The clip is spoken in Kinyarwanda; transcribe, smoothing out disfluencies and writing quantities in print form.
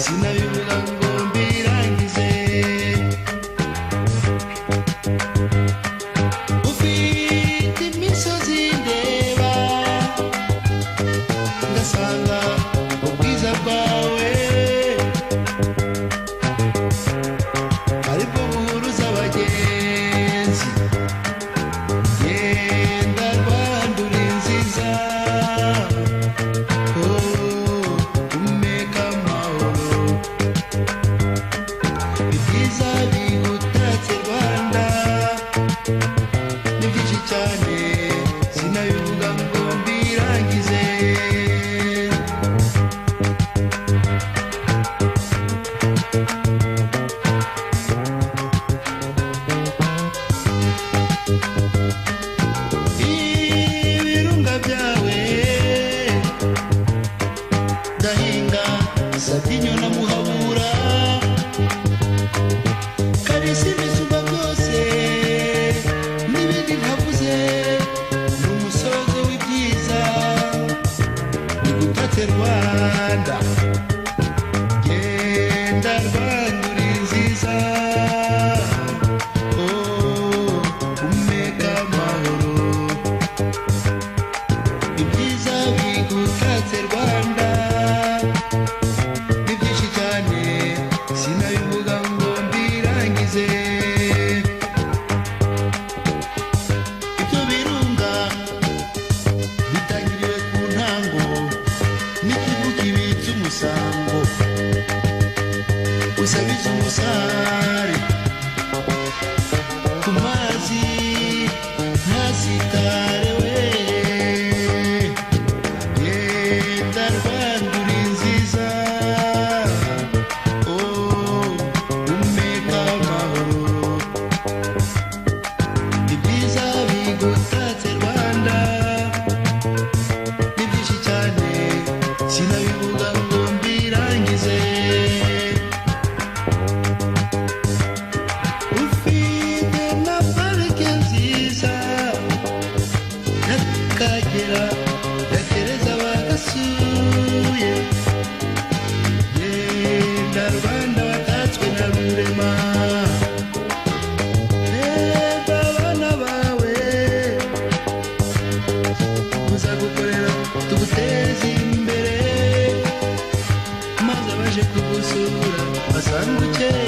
Sinabivuga ngo mbirangize. Ufite imisozi ndeba ngasanga ubwiza bwawe aribwo buhuruza abagenzi. Genda Rwanda uri nziza, umeka amahoro. Ibyiza bigutatse Rwanda ni byinshi cyane, sinabivuga ngo mbirangize. Ibirunga byawe Ndahinga, Sabyinyo na Muhabura, Karisimbi isumba byose n'ibindi ntavuze, ni umusozo w'ibyiza bigutatse Rwanda. Genda Rwanda uri nziza, oh, umeka amahoro. Ibyiza bigutatse Rwanda ni byinshi cyane, sinabivuga ngo mbirangize. Ibyo birunga bitangiriwe ku ntango, n'ikivu kibitse umusango usabiza umusare ku mazi ntasitare we. Genda Rwanda uri nziza, oh, umeka amahoro. Ibyiza bigutatse Rwanda ni byinshi cyane, sinabivuga ngo mbirangize. Ufite na parike nziza y'Akagera, yakereza bagasuye. Genda Rwanda watatswe na Rurema, reba abana bawe tuzagukorera tuguteze imbere, maze abaje kugusura basanga ukeye.